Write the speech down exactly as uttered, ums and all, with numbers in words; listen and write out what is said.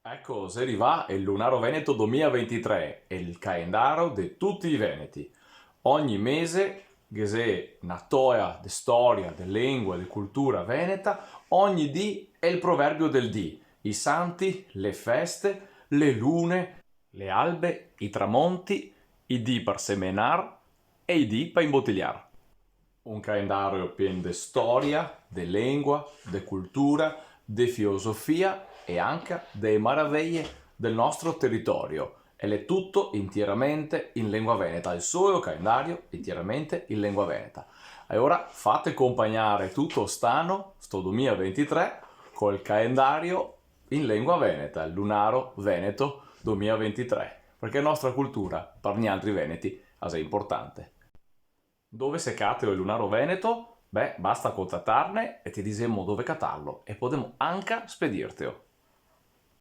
Eco, xe rivà el Lunaro Veneto domila ventitré, el calendario de tuti i veneti. Ogni mese ghe xe na toea de storia, de lengua, de cultura veneta, ogni dì xe el proverbio del dì, i santi, le feste, le lune, le albe, i tramonti, i dì par semenar e i dì par imbotiliar. Un calendario pien de storia, de lengua, de cultura, de filosofia e anca de maraveje del nostro teritorio. E l'è tuto intieramente in lengua veneta, el solo calendario intieramente in lengua veneta. E ora fate conpagnare tuto st'ano, sto domila ventitré, col calendario in lengua veneta, el Lunaro Veneto domila ventitré, parché la nostra cultura, par nialtri veneti, a xe importante. Dove se cata el Lunaro Veneto? Beh, basta contatarne e te disemo dove catarlo e podemo anca spedirteo.